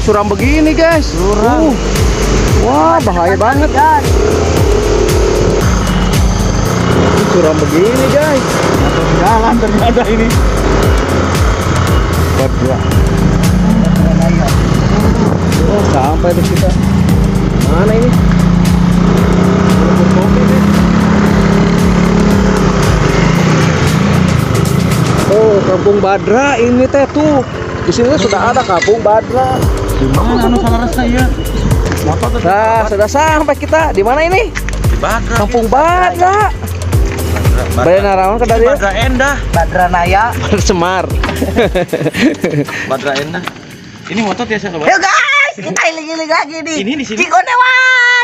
Suram begini, guys. Suram. Wah, bahaya banget. Suram begini, guys. Jalan ternyata ini. Badra. Oh, sampai di kita. Mana ini? Oh, Kampung Badra ini teh tuh. Di sini sudah ada Kampung Badra. Di mana anu salarasna ieu? Nah, sudah sampai kita. Di mana ini? Di Badra. Kampung Badra. Badra naraon ke dari? Badra Endah. Badra Naya. Badra Semar. Badra Endah. Ini motor biasa loh. Yo guys, kita iling-iling lagi nih. Ini di sini. Cikonewa.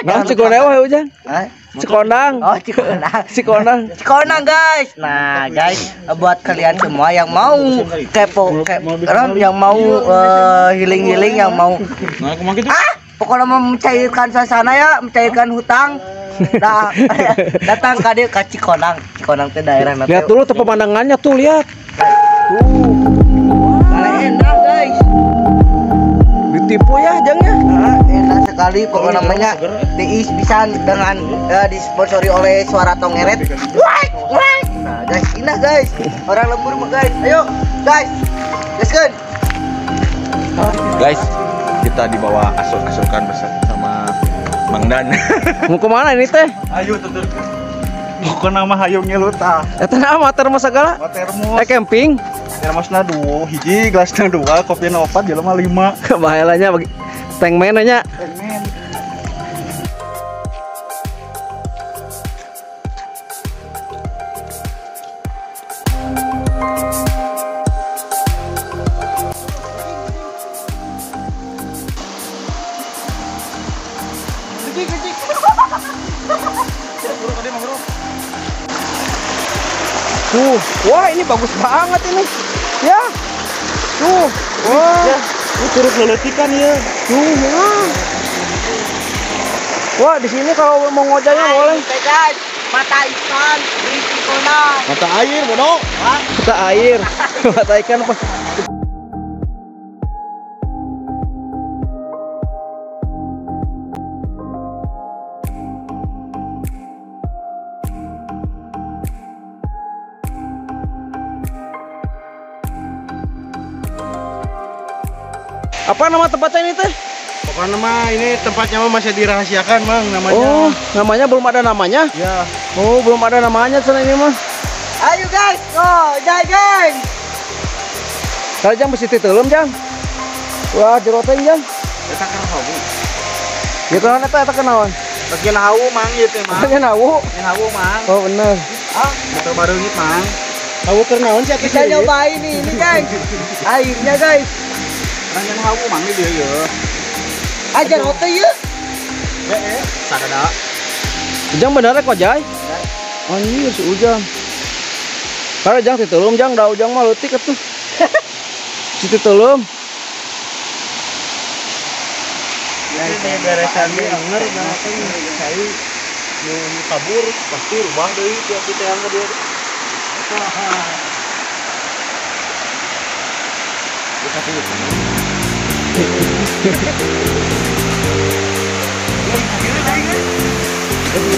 Nah, Cikonewa ya Ujang. Cikonang. Oh, Cikonang. Cikonang. Cikonang, guys. Nah, guys, buat kalian semua yang mau kepo, yang mau healing-healing, yang mau pokoknya mau mencairkan suasana ya, mencairkan hutang. Nah, datang ke dia ke Cikonang. Cikonang itu daerah nanti. Lihat dulu tuh pemandangannya tuh, lihat. Tuh. Enak, guys. Ditipu ya, Jang ya. Nah, enak sekali pokoknya namanya diis bisa dengan disponsori oleh Suara Tongeret. Wah, wah. Nah, guys, indah guys. Orang lembur mah guys. Ayo, guys. Let's go. Guys, kita dibawa asur-asurkan bersama Mang Dan. Mau kemana ini teh? Ayo tutur. Pokoknya nama hayung ngelut ah. Eta nama termos segala? Termos. Camping. Termosna 2, hiji, gelasna 2, kopina 4, jelema 5. Bahayanya bagi tank man nya. Tank man. Tuh, wah ini bagus banget ini. Ya. Tuh, wah. Ya, ini curug leletikan ya. Tuh, ya. Wah, di sini kalau mau ngojanya boleh. Guys, mata ikan di Cikonang. Mata air, bodoh. Mata air. Mata ikan apa? Apa nama tempatnya ini teh? Pokoknya nama ini tempatnya masih dirahasiakan, Mang, namanya. Oh, namanya belum ada namanya? Ya. Oh, belum ada namanya sana ini mah. Ayo guys, oh, guys. Kalau jang mesti titelem, Jang. Wah, jeroteng, Jang. Eta kan hawu. Ya kan eta eta kenaon? Bagian hawu, Mang, ieu teh, Mang. Bagian hawu. Bagian hawu, Mang. Oh, bener. Ah, motor bareungit, Mang. Hawu keur naon sih kita nyobain ini guys. Airnya, guys. Rangan hawu mang di dieu ye. Ajar hote ye. Heeh, sadada. Ujang bener kok, Jai? Anjir si Ujang. Karena jang titelum jang, da Ujang mah leutik atuh. Si titelum. Ya ini beresan ge anger nah cai nu kabur pasti rubah deui tiap diteang ka dieu.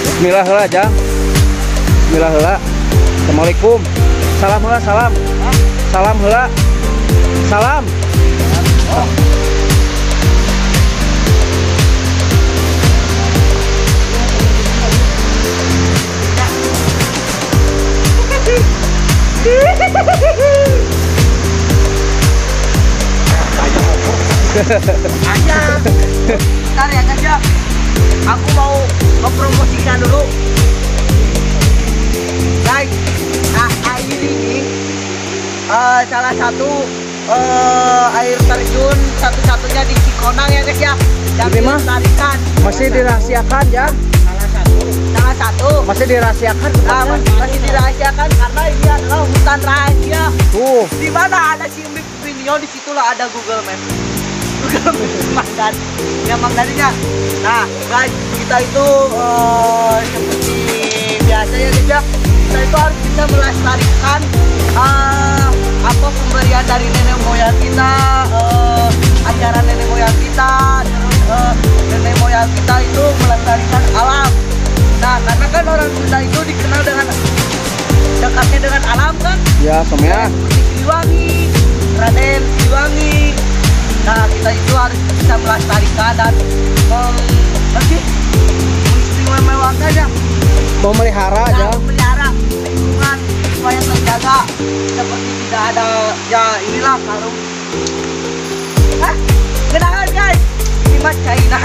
Bismillah heula, Jang. Bismillah heula. Assalamualaikum. Salam heula, salam. Salam heula. Salam. Aja. Bentar ya guys ya. Aku mau mempromosikan dulu. Guys, nah, air ini salah satu air terjun satu-satunya di Cikonang ya guys ya. Yang dilestarikan. Masih dirahasiakan ya. Salah satu. Masih dirahasiakan. Nah, masih dirahasiakan karena ini adalah hutan rahasia. Tuh. Di mana ada si Pinio, di situlah ada Google Maps. Google Maps Mang Dan, ya Mang Daninya. Nah, guys, kita itu seperti biasa ya guys ya. Kita itu harus bisa melestarikan apa pemberian dari nenek moyang kita, ajaran nenek moyang kita. alam kan? Ya, somea. Seperti Siliwangi, Raden Siliwangi. Nah, kita itu harus bisa melestarikan dan mengistimewakan ya. Memelihara aja. Memelihara lingkungan supaya terjaga seperti tidak ada ya inilah karung. Hah? Kenalan guys. Ini mah China.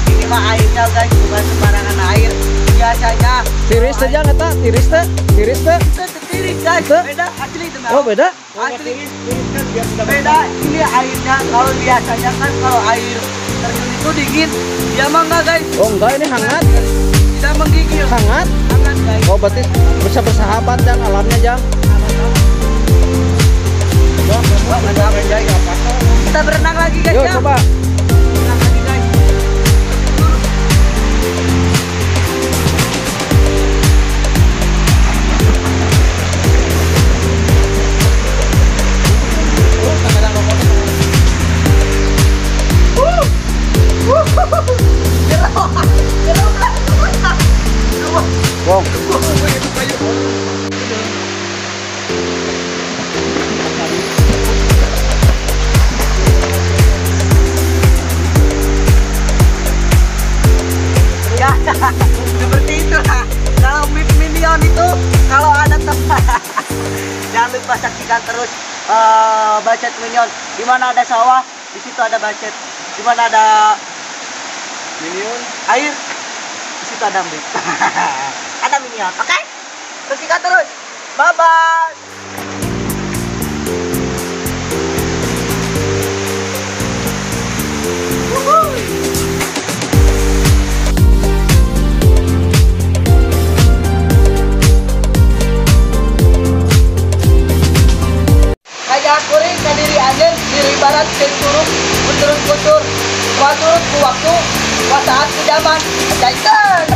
Ini mah airnya guys, bukan sembarangan air. Biasanya tiris saja nggak tak? Tiris tak? Tiris tak? Tiris guys. Beda asli itu. Oh beda? Asli. Beda. Ini airnya kalau biasanya kan kalau air terjun itu dingin, dia mah enggak guys. Oh enggak, ini hangat. Tidak menggigil. Hangat? Hangat guys. Oh berarti bisa bersahabat dan alamnya Jang. Kita berenang lagi guys. Yuk, ya. Coba. Berenang lagi guys. Wow. Ya, seperti itulah. Kalau minion itu kalau ada tempat, jangan lupa saksikan terus Bacot Minion. Di mana ada sawah, di situ ada bacot. Di mana ada minion air, di situ ada mbit. Ada minion, oke? Okay? Saksikan terus. Bye bye. Kayak kuring kadiri anjeun diri barat turun turun kutur. Waktu ku waktu, saat ku zaman. Ajaikeun.